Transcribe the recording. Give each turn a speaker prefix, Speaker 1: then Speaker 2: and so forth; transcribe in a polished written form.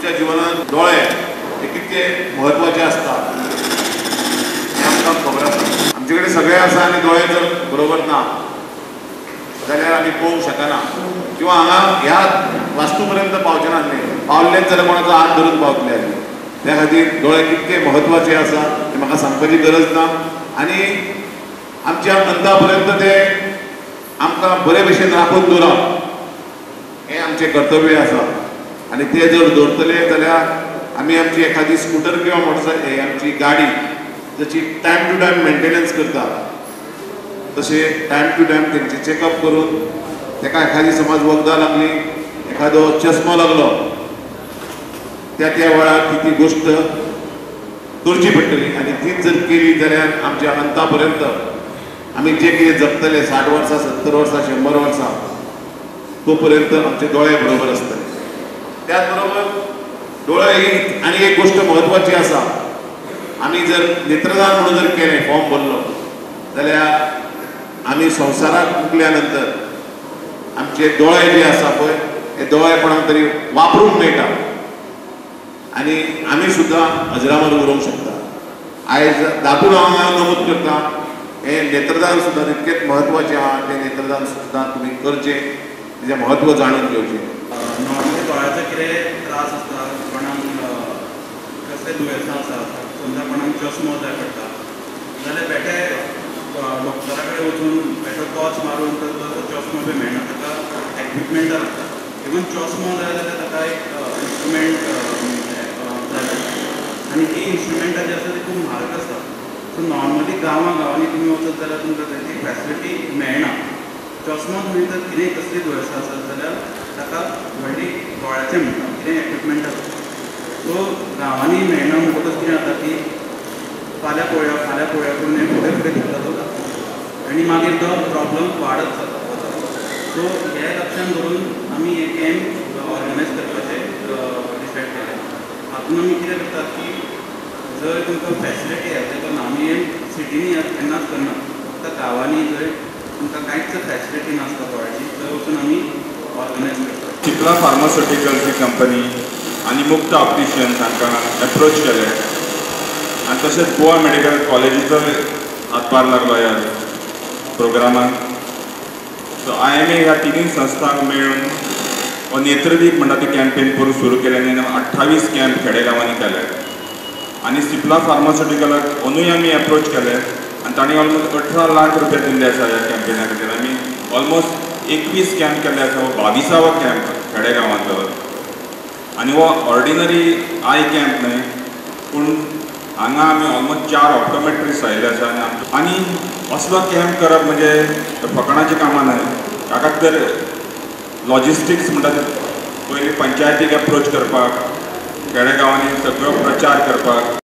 Speaker 1: आमच्या जिवनात दोळे हे कितके म्हत्वाचे आसता हें आमकां खबर आसा. आमचे कडेन सगळें आसा आनी दोळे जर बरोबर ना जाल्यार आमी पळोवंक शकना किंवा हांगा ह्या वास्तू पर्यंत पावचे ना, पावल्लेच जाल्यार कोणाचो हात धरून पावतले आमी. त्या खातीर दोळे कितके म्हत्वाचे आसा तें म्हाका सांगपाची गरज ना आनी आमच्या अंता पर्यंत ते आमकां बरे भशेन राखून दवरप हें आमचें कर्तव्य आसा. आनी ते जर दवरतले जाल्यार आमी आमची एखादी स्कुटर किंवा मोटरसायकल आमची गाडी जशी टायम टू टायम मेंटेनन्स करता तशें टायम टू टायम तेंचे चॅकअप करून ताका एखादी समज वखदां लागली, एखादो चश्मो लागलो त्या त्या वेळार ती ती गोश्ट करची पडटली आनी तीच जर केली जाल्यार आमच्या अंता पर्यंत आमी जे कितें जगतले 60 वर्सां, 70 वर्सां, 100 वर्सां तो पर्यंत आमचे दोळे बरोबर आसतले. त्याच बरोबर दोळे ही आनी एक गोश्ट म्हत्वाची आसा, आमी जर नेत्रदान म्हणून जर केलें, फॉर्म भरलो जाल्यार आमी संवसाराक मुकल्या नंतर आमचे दोळे जे आसा पळय हे दोळे कोणाक तरी वापरूंक मेळटा आनी आमी सुद्दां अजरामर उरोवंक शकता. आयज दादून हांव नमूद करता, हें नेत्रदान सुद्दां तितकेंच म्हत्वाचें आहा, तें नेत्रदान सुद्दां तुमी करचें, तेजें म्हत्व जाणून घेवचें.
Speaker 2: नॉर्मली दोळ्याचो कितें त्रास आसता, कोणाक कसले दुयेंसां आसा, समजा कोणाक चश्मो जाय पडटा जाल्यार बेठे डॉक्टरा कडेन वचून बेठो टॉर्च मारून तर तो चश्मो बी मेळना, ताका एक्विपमेंटां लागता. इवन चश्मो जाय जाल्यार ताका एक इन्स्ट्रुमेंट जाय पडटा आनी ती इन्स्ट्रुमेंटां जी आसा ती खूब म्हारग आसता. सो नॉर्मली गांवां गांवांनी तुमी वचत जाल्यार तुमकां ताची फॅसिलिटी मेळना. चश्मो न्हय तर कितेंय कसली दुयेंसां आसत जाल्यार ताका व्हडली दोळ्याचें म्हणटा कितें एक्विपमेंट आसता. सो गांवांनी मेळना म्हणटकच कितें जाता की फाल्यां पळोवया फाल्यां पळोवया करून हें फुडें फुडें घेतला वता आनी मागीर तो प्रॉब्लम वाडत जाता वता. सो हें लक्षान धरून आमी हे कॅम्प ऑर्गनायज करपाचें डिसायड केलें. हातून आमी कितें करतात की जर तुमकां फॅसिलिटी अवेलेबल ना, आमी सिटीनी केन्नाच करना, फक्त गांवांनी जर तुमकां कांयच फॅसिलिटी नासता दोळ्याची थंय वचून आमी ऑर्गनायज करतात.
Speaker 3: सिप्ला फार्मास्युटिकल्स ही कंपनी आनी मुक्त ऑप्टिशियन्स हांकां एप्रोच केले आनी तशेंच गोवा मेडिकल कॉलेजीचो हातभार लागलो ह्या प्रोग्रामाक. सो IMA ह्या तिनूय संस्थांक मेळून हो नेत्रदीप म्हणटा ती कॅम्पेन करून सुरू केले आनी 28 कॅम्प खेडेगांवांनी केले आनी सिप्ला फार्मास्युटिकलाक अंदूय आमी एप्रोच केले आनी तांणी ऑलमोस्ट 18 लाख रुपया दिल्ले आसा ह्या कॅम्पेना खातीर. आमी ऑलमोस्ट 21 कॅम्प केल्ले आसा, हो 22वो कॅम्प खेडेगांवांतलो आनी हो ऑर्डिनरी I camp न्हय, पूण हांगा आमी ऑलमोस्ट 4 ऑप्टोमेट्रिस्ट आयिल्ले आसा आनी असलो कॅम्प करप म्हणजे फकाणाचीं कामां न्हय. ताका तर लॉजिस्टिक्स म्हणटा ते पयलीं पंचायतीक एप्रोच करपाक, खेडेगांवांनी सगळो प्रचार करपाक.